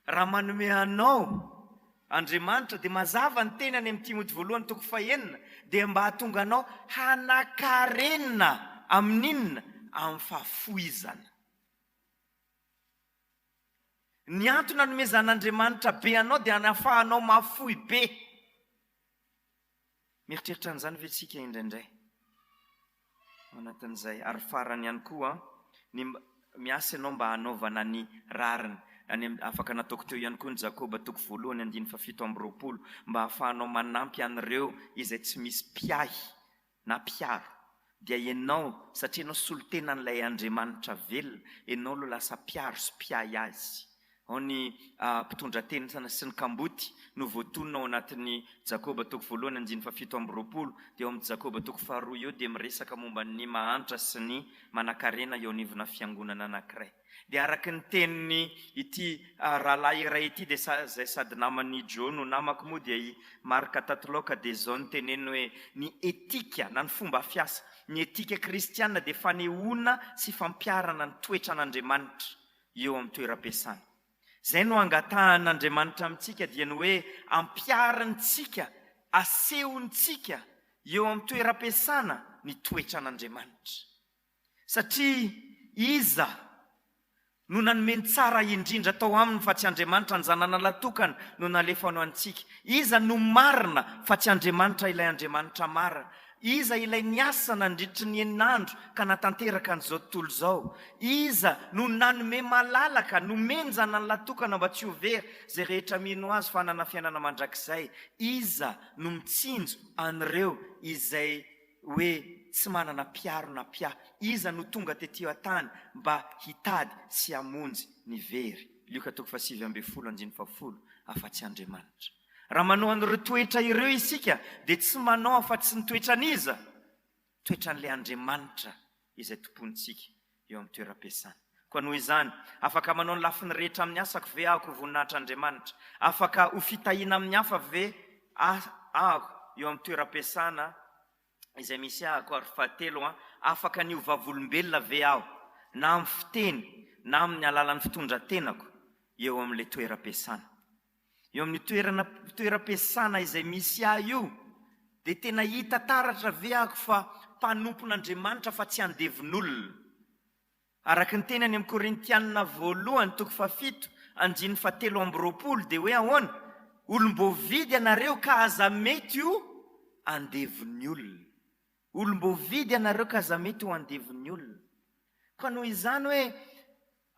raha manome anao Andriamanitra dia mazava ny teny any amin'ny Timoty voalohany toko fahenina dia mba hahatonga anao hanakarena amin'inona? Amin'ny fahafoizana. Ny antony nanomezan'Andriamanitra be anao dia hanafahanao mahafoy be. Mieritreritra an'izany ve tsika indraindray? Ao anatin'izay. Ary farany ihany koa, ny miasa ianao mba hanaovana ny rariny. Any amin'ny, afaka nataoko teo ihany koa ny Jakoba toko voalohany andininy fahafito amby 20, mba hahafahanao manampy an'ireo izay tsy misy mpiahy na mpiaro, dia ianao, satria ianao solontenan'ilay Andriamanitra velona, ianao no lasa mpiaro sy mpiahy azy. Ao ny mpitondra teny sy ny kamboty no voatonona ao anatin'ny Jakoba toko voalohany andininy fahafito amby 20, dia ao amin'ny Jakoba toko faharoa eo dia miresaka momba ny mahantra sy ny manankarena eo anivona fiangonana anankiray. Dia araka ny tenin'ny ity rahalahy iray ity dia izay sady naman'i Joe no namako moa dia i Mark Tatlock dia izao no teneniny hoe ny etika na ny fomba fiasa, ny etika kristiana dia fanehoana sy fampiharana ny toetran'Andriamanitra eo amin'ny toeram-piasana. Izay no angatahan'Andriamanitra amintsika dia ny hoe ampiharintsika, asehontsika eo amin'ny toeram-piasana ny toetran'Andriamanitra. Satria iza no nanome ny tsara indrindra tao aminy fa tsy Andriamanitra, ny Zananalahy tokana no nalefany ho antsika? Iza no marina fa tsy Andriamanitra ilay Andriamanitra marina? Iza ilay niasa nandritry ny enina andro ka natanteraka an'izao tontolo izao? Iza no nanome malalaka, nomeny ny Zanany tokana mba tsy ho very izay rehetra mino Azy fa hanana fiainana mandrakizay? Iza no mitsinjo an'ireo izay hoe tsy manana mpiaro na mpiahy. Iza no tonga tetỳ an-tany mba hitady sy hamonjy ny very? Lioka toko fahasivy ambin'ny folo andininy fahafolo, Afa-tsy Andriamanitra. Raha manao an'ireo toetra ireo isika, dia tsy manao afa-tsy ny toetran'iza? Toetran'ilay Andriamanitra izay tompointsika eo amin'ny toeram-piasana. Koa noho izany, afaka manao ny lafiny rehetra amin'ny asako ve aho ho voninahitr'Andriamanitra? Afaka ho fitahiana amin'ny hafa ve aho eo amin'ny toeram-piasana izay misy ahako? Ary fahatelo, afaka ny ho vavolombelona ve aho, na amin'ny fiteny na amin'ny alalan'ny fitondran-tenako eo amin'ilay toeram-piasana? Eo amin'io toerana toeram-piasana izay misy ahy io, dia tena hita taratra ve aho fa mpanompon'Andriamanitra fa tsy andevon'olona? Araka ny teny any amin'ny Korintianina voalohany toko fahafito andininy fahatelo amby 20 dia hoe ahoana? Olom-boavidy ianareo ka aza mety ho andevon'ny olona. Olom-boavidy ianareo ka aza mety ho andevon'ny olona. Koa noho izany hoe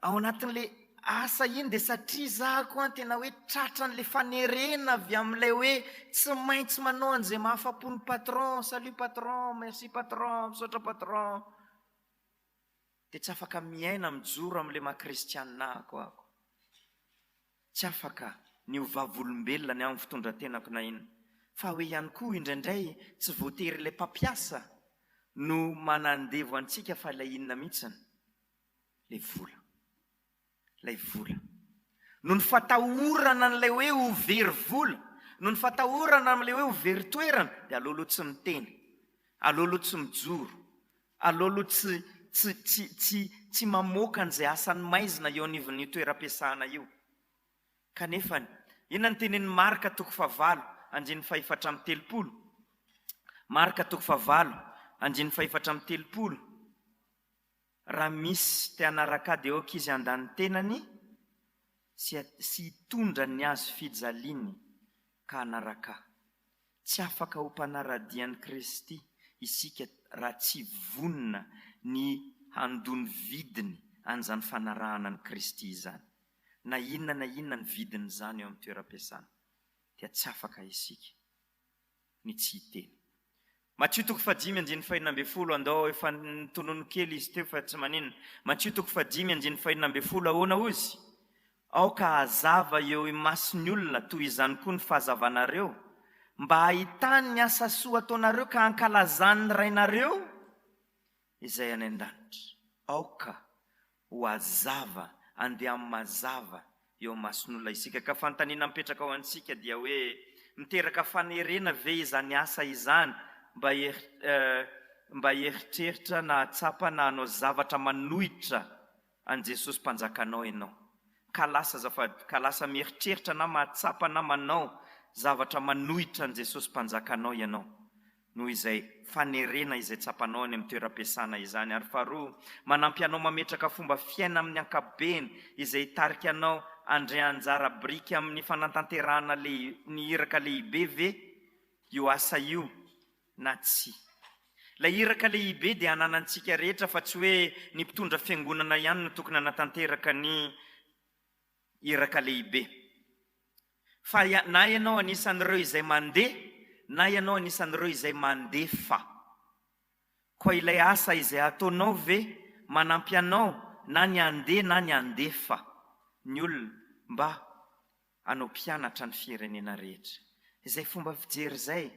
ao anatin'ilay asa iny dia satria za koa an tena hoe tratran'ilay fanerena avy amin'ilay hoe tsy maintsy manao an'izay mahafa-po ny patron, salut patron, merci patron, misaotra patron, dia tsy afaka miaina mijoro amin'ilay maha kristianina ahako aho. Tsy afaka ny ho vavolombelona ny amin'ny fitondran-tenako na inona. Fa hoe ihany koa indraindray tsy voatery ilay mpampiasa no manandevo antsika fa ilay inona mihitsiny? Ilay vola. Ilay vola. Noho ny fatahorana an'ilay hoe ho very vola, noho ny fatahorana amin'ilay hoe ho very toerana dia aleo aloha tsy miteny, aleo aloha tsy mijoro, aleo aloha tsy tsy tsy tsy tsy mamoaka an'izay asan'ny maizina eo anivon'io toeram-piasana io. Kanefany, inona no tenenin'i Marka toko fahavalo, andininy fahefatra amby 30? Marka toko fahavalo, andininy fahefatra amby 30, Raha misy te hanaraka ahy dia aoka izy handà ny tenany sy sy hitondra ny hazo fijaliany ka hanaraka ahy. Tsy afaka ho mpanara-dia an'i Kristy isika raha tsy vonona ny handoa ny vidiny an'izany fanarahana an'i Kristy izany. Na inona na inona ny vidin'izany eo amin'ny toeram-piasana dia tsy afaka isika ny tsy hiteny. Matio toko fahadimy andininy fahenina ambin'ny folo, andao efa notononiko kely izy teo fa tsy maninona. Matio toko fahadimy andininy fahenina ambin'ny folo, ahoana hozy? Aoka hazava eo imason'ny olona toy izany koa ny fahazavanareo, mba hahitany ny asa soa ataonareo ka hankalazany ny Rainareo izay any an-danitra. Aoka ho hazava, handeha amin'ny mazava eo imason'olona isika. Ka fanontaniana mipetraka ho antsika dia hoe, miteraka fanerena ve izany asa izany mba mba hieritreritra na hahatsapa na hanao zavatra manohitra an'i Jesosy Mpanjakanao ianao? Ka lasa azafady, ka lasa mieritreritra na mahatsapa na manao zavatra manohitra an'i Jesosy Mpanjakanao ianao noho izay fanerena izay tsapanao any amin'ny toeram-piasana izany. Ary faharoa, manampy anao mametraka fomba fiaina amin'ny ankapobeny izay hitarika anao handray anjara biriky amin'ny fanatanterahana ny iraka lehibe ve io asa io na tsia. Ilay iraka lehibe dia ananantsika rehetra fa tsy hoe ny mpitondra fiangonana ihany no tokony hanatanteraka ny iraka lehibe. Fa na ianao anisan'ireo izay mandeha na ianao anisan'ireo izay mandefa. Koa ilay asa izay ataonao ve manampy anao na ny handeha na ny handefa ny olona mba hanao mpianatra ny firenena rehetra? Izay fomba fijery izay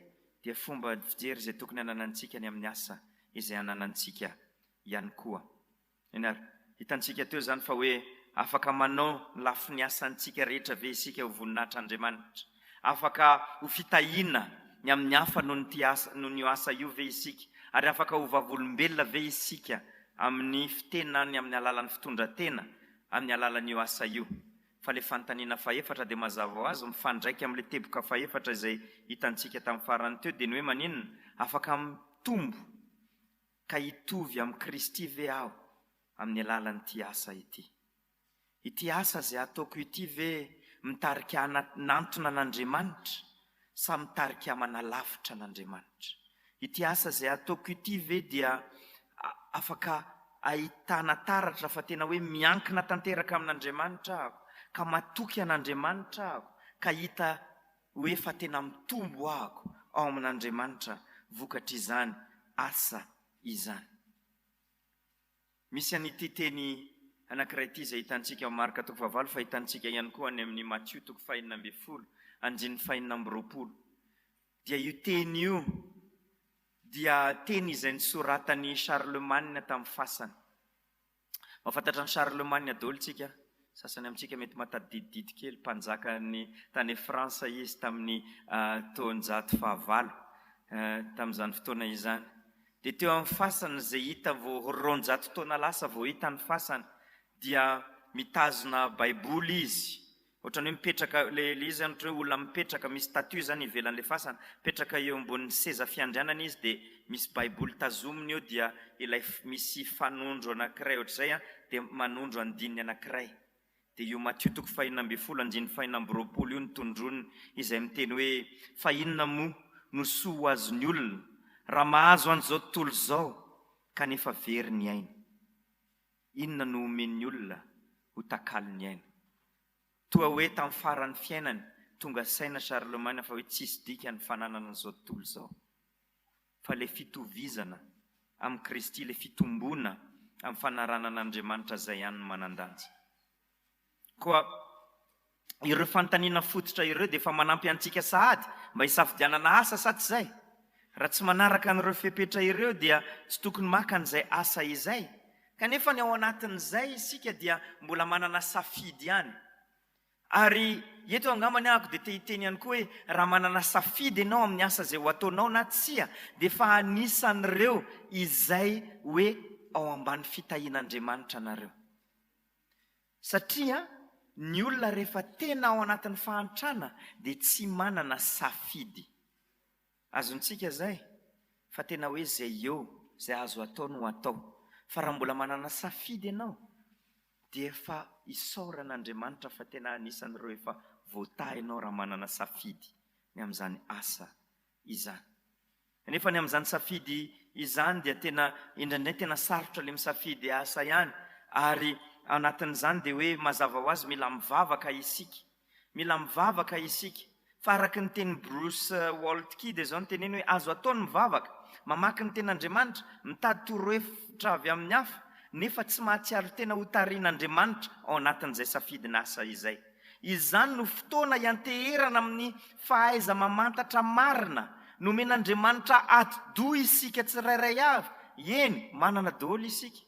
dia fomba fijery izay tokony hananantsika ny amin'ny asa izay ananantsika ihany koa. Eny ary, hitantsika teo izany fa hoe afaka manao ny lafiny asantsika rehetra ve isika ho voninahitr'Andriamanitra? Afaka ho fitahiana ny amin'ny hafa noho ny asa, noho io asa io ve isika? Ary afaka ho vavolombelona ve isika amin'ny fitenany amin'ny alalan'ny fitondran-tena amin'ny alalan'io asa io? Fa ilay fanontaniana fahefatra dia mazava ho azy mifandraika amin'ilay teboka fahefatra izay hitantsika tamin'ny farany teo dia ny hoe maninona? Afaka mitombo Ka hitovy amin'i Kristy ve aho amin'ny alalan'ity asa ity? Ity asa izay ataoko ity ve mitarika hanantona an'Andriamanitra sa mitarika manalavitra an'Andriamanitra? Ity asa izay ataoko ity ve dia afaka ahitana taratra fa tena hoe miankina tanteraka amin'Andriamanitra aho, ka matoky an'Andriamanitra aho, ka hita ho efa tena mitombo ahako ao amin'Andriamanitra vokatr'izany asa izany. Misy an'ity teny anankiray ity izay hitantsika ao Marka toko fahavalo fa hitantsika ihany koa any amin'ny Matio toko fahenina ambin'ny folo andininy fahenina amby roapolo. Dia io teny io dia teny izay nosoratan'i Charlemagne tamin'ny fasany. Mahafantatra an'i Charlemagne daholo tsika, sasany amintsika mety mahatadidididy kely, mpanjakan'ny tany France izy tamin'ny taonjato fahavalo tamin'izany fotoana izany. Dia teo amin'ny fasany izay hita vao 200 taona lasa vao hita ny fasany dia mitazona baiboly izy. Ohatran'ny hoe mipetraka, ilay ilay izy zany ohatran'ny hoe olona mipetraka, misy statue zany ivelan'ilay fasana, mipetraka eo ambonin'ny seza fiandrianana izy dia misy baiboly tazominy eo dia ilay misy fanondro anankiray ohatr'izay an, dia manondro andininy anankiray. Dia io Matio toko fahenina ambin'ny folo andininy fahenina amby roapolo io no tondroiny izay miteny hoe fa inona moa no soa ho azon'ny olona raha mahazo an'izao tontolo izao kanefa very ny ainy? Inona no omen'ny olona ho takalon'ny aina? Toa hoe tamin'ny faran'ny fiainany, tonga saina Charlemagne fa hoe tsisy dikany ny fananana an'izao tontolo izao. Fa ilay fitovizana amin'i Kristy, ilay fitomboana amin'ny fanarahana an'Andriamanitra izay ihany no manan-danja. Koa ireo fanontaniana fototra ireo dia efa manampy antsika sahady mba hisafidianana asa sa tsy izay? Raha tsy manaraka an'ireo fepetra ireo dia tsy tokony maka an'izay asa izay. Kanefa ny ao anatin'izay isika dia mbola manana safidy ihany. Ary eto angambany ahako dia te hiteny ihany koa hoe raha manana safidy ianao amin'ny asa izay ho ataonao na tsia dia efa anisan'ireo izay hoe ao ambany fitahian'Andriamanitra nareo. Satria ny olona rehefa tena ao anatin'ny fahantrana dia tsy manana safidy. Azontsika izay fa tena hoe izay eo, izay azo atao no atao. Fa raha mbola manana safidy ianao dia efa isaorana Andriamanitra fa tena anisan'ireo efa voatahy ianao raha manana safidy ny amin'izany asa izany. Kanefa ny amin'izany safidy izany dia tena indraindray tena sarotra ilay misafidy asa ihany ary anatin'izany dia hoe mazava ho azy mila mivavaka isika. Mila mivavaka isika. Fa araka ny tenin'i Bruce Waltke dia izao no teneny hoe azo atao ny mivavaka, mamaky ny tenin'Andriamanitra, mitady torohevitra avy amin'ny hafa. nefa tsy mahatsiaro tena ho tarihin'Andriamanitra ao anatin'izay safidin'asa izay. Izany no fotoana ianteherana amin'ny fahaiza-mamantatra marina. Nomen'Andriamanitra atidoha isika tsirairay avy, eny, manana daholo isika.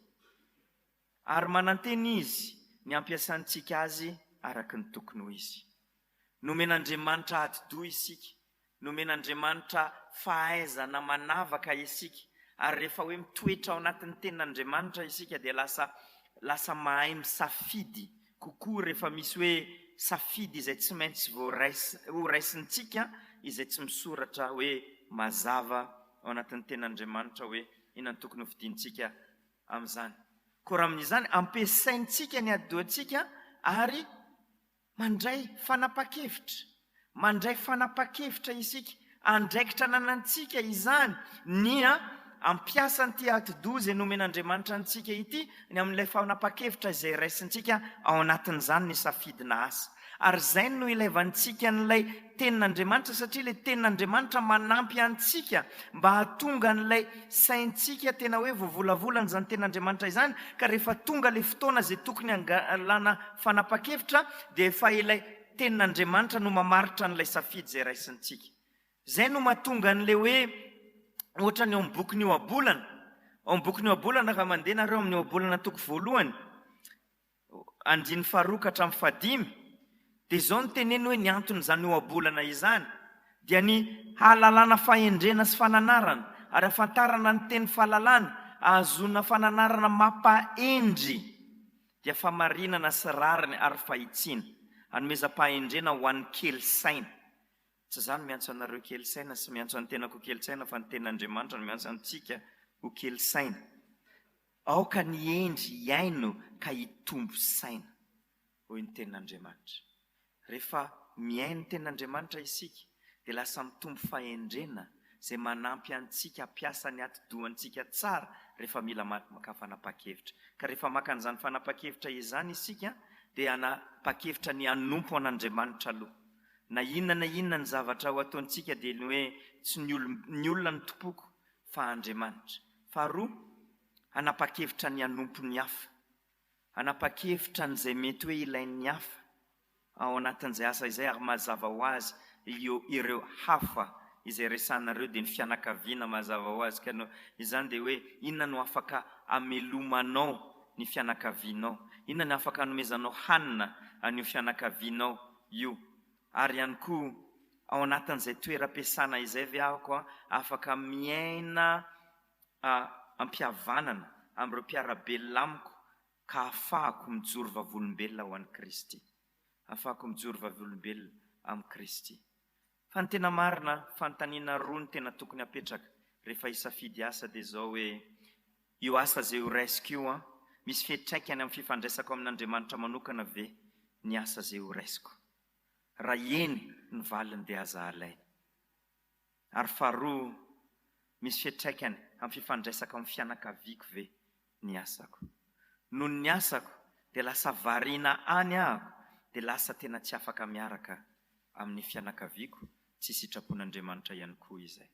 Ary manantena Izy ny hampiasantsika azy araka ny tokony ho izy. Nomen'Andriamanitra atidoha isika, nomen'Andriamanitra fahaizana manavaka isika, ary rehefa hoe mitoetra ao anatin'ny Tenin'Andriamanitra isika dia lasa lasa mahay misafidy kokoa rehefa misy hoe safidy izay tsy maintsy voarais ho raisintsika izay tsy misoratra hoe mazava ao anatin'ny Tenin'Andriamanitra hoe inona no tokony hofidiantsika amin'izany. Koa raha amin'izany, ampiasaintsika ny atidohantsika ary mandray fanapahan-kevitra. Mandray fanapahan-kevitra isika. Andraikitra ananantsika izany ny hampiasa an'ity atidoha izay nomen'Andriamanitra antsika ity, ny amin'ilay fanapahan-kevitra izay raisintsika ao anatin'izany ny safidina asa. Ary izay no ilaivantsika an'ilay Tenin'Andriamanitra satria ilay Tenin'Andriamanitra manampy antsika mba hahatonga an'ilay saintsika tena hoe voavolavola an'izany Tenin'Andriamanitra izany ka rehefa tonga ilay fotoana izay tokony hangalana fanapahan-kevitra dia efa ilay Tenin'Andriamanitra no mamaritra an'ilay safidy izay raisintsika. Izay no mahatonga an'ilay hoe ohatran'ny ao amin'ny bokin'ny Ohabolana, ao amin'ny bokin'ny Ohabolana raha mandeha nareo amin'ny Ohabolana toko voalohany, andininy faharoa ka hatramin'ny fahadimy, dia izao no teneny hoe ny anton'izany ohabolana izany dia ny hahalalana fahendrena sy fananarana ary hahafantarana ny teny fahalalana, ahazoana fananarana mampahendry, dia famarinana sy rariny ary fahitsiana, hanomezam-pahendrena ho an'ny kely saina. Tsy izaho no miantso anareo kely saina sy miantso ny tenako ho kely saina fa ny tenin'Andriamanitra no miantso antsika ho kely saina. Aoka ny hendry hihaino ka hitombo saina, hoy ny Tenin'Andriamanitra. Rehefa mihaino ny Tenin'Andriamanitra isika, dia lasa mitombo fahendrena izay manampy antsika hampiasa ny atidohantsika tsara rehefa mila maka fanapahan-kevitra. Ka rehefa maka an'izany fanapahan-kevitra izany isika, dia hanapa-kevitra ny hanompo an'Andriamanitra aloha. Na inona na inona ny zavatra ho ataontsika dia ny hoe tsy ny ny olona no tompoko fa Andriamanitra. Faharoa, hanapa-kevitra ny hanompo ny hafa. Hanapa-kevitra an'izay mety hoe ilain'ny hafa ao anatin'izay asa izay ary mazava ho azy io ireo hafa izay resahanareo dia ny fianakaviana mazava ho azy ka no izany dia hoe inona no afaka amelomanao ny fianakavianao? Inona no afaka anomezanao hanina an'io fianakavianao io? Ary ihany koa, ao anatin'izay toeram-piasana izay ve aho koa afaka miaina am-pihavanana amin'ireo mpiara-belona amiko ka ahafahako mijoro vavolombelona ho an'i Kristy? Ahafahako mijoro vavolombelona amin'i Kristy. Fa ny tena marina, fanontaniana roa no tena tokony hapetraka rehefa hisafidy asa dia izao hoe, Io asa izay ho raisiko io an, misy fiantraikany amin'ny fifandraisako amin'Andriamanitra manokana ve ny asa izay ho raisiko? Raha eny ny valiny dia aza alaina. Ary faharoa, misy fiantraikany amin'ny fifandraisako amin'ny fianakaviako ve ny asako? Noho ny asako dia lasa variana any aho dia lasa tena tsy afaka miaraka amin'ny fianakaviako, tsy sitrapon'Andriamanitra ihany koa izay.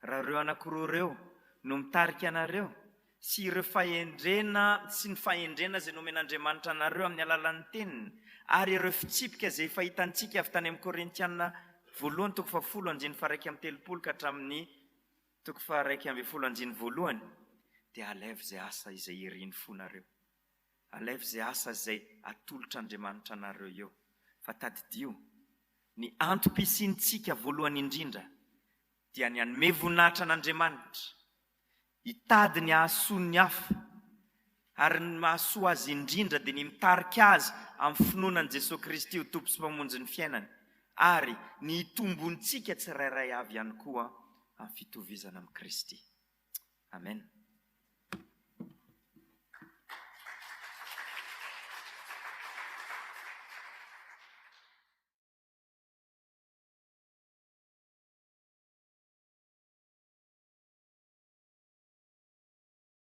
Raha ireo anankiroa ireo no mitarika anareo, sy ireo fahendrena sy ny fahendrena izay nomen'Andriamanitra anareo amin'ny alalan'ny Teniny, ary ireo fitsipika izay efa hitantsika avy tany amin'ny Korintiana voalohany toko fahafolo andininy faha-31 ka hatramin'ny toko faha-11 andininy voalohany, dia alaivo izay asa izay irin'ny fonareo. Alaivo izay asa izay atolotr'Andriamanitra anareo eo. Fa tadidio, ny antom-pisiantsika voalohany indrindra dia ny hanome voninahitra an'Andriamanitra, hitady ny hahasoa ny hafa, ary ny mahasoa azy indrindra dia ny mitarika azy amin'ny finoana an'i Jesoa Kristy ho Tompo sy Mpamonjy ny fiainany, ary ny hitombontsika tsirairay avy ihany koa amin'ny fitovizana amin'i Kristy. Amen.